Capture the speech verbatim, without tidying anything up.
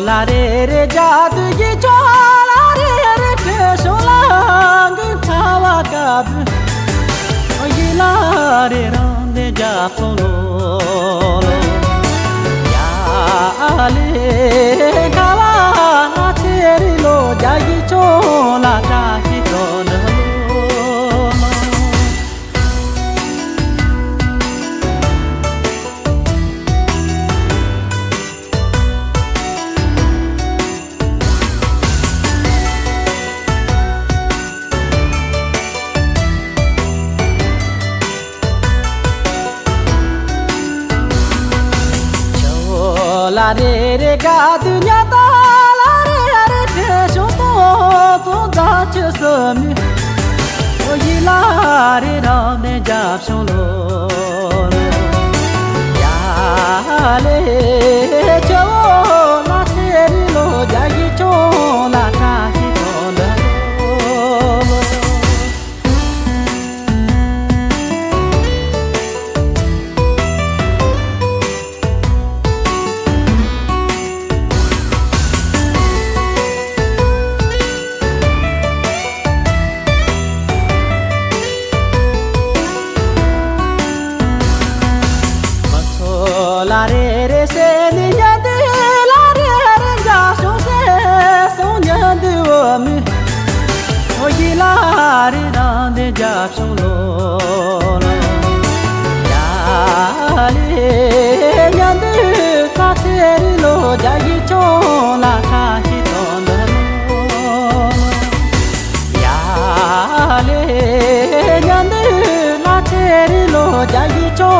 ལ་རེ་རེ་རྒྱ་དུ་ཡི་ཅོ་ལ་རེ་རེ་ཁྲི་ཤོ་ལ་གི་ཁྲ་བ་ག་བུ་ཡི་ལ་རེ་རང་དེ་རྒྱ་སོང་ལོ་ལོ། ཡ་ལེ་ག་བ་ཚེ་རི་ལོ་རྒྱ་ཡི་ཅོ་ལ་བཀྲ་ཤིས་དོ་ནི་ལོ་ལོ། ལ་རེ་རེ་ག་དུ་ཉ་ད་ལ་རེ་རེ་དེ་ཤོ་ཏོ་ཏོ་ད་ཅི་སི་མི་ཨོ་ཡི་ལ་རེ་རང་ནས་རྒྱབ་ཤོང་ལོ། ཡ་ལེ་ཅོ་ལ་ཚེ་རི་ལོ་རྒྱ་ཡི་ཅོ་ལ་བཀྲ་ཤིས་དོ་ལོ། ལ་རེ་རེ་སེ་ནི་ཉ་དེ་ལ་རེ་རེ་འཇའ་ཤོང་སེ་སོང་ཉ་དེ་བ་མི་ཨོ་ཡི་ལ་རེ་རང་དེ་རྒྱབ་ཤོང་ལོ་ལོ། ཡ་ལེ་ཉ་དེ་ལ་ཚེ་རི་ལོ་རྒྱ་ཡི་ཅོ་ལ་ཁ་ཤི་དོ་འདི་ལོ་ལོ། ཡ་ལེ་ཉ་དེ་ལ་ཚེ་རི་ལོ་རྒྱ་ཡི་ཅོ་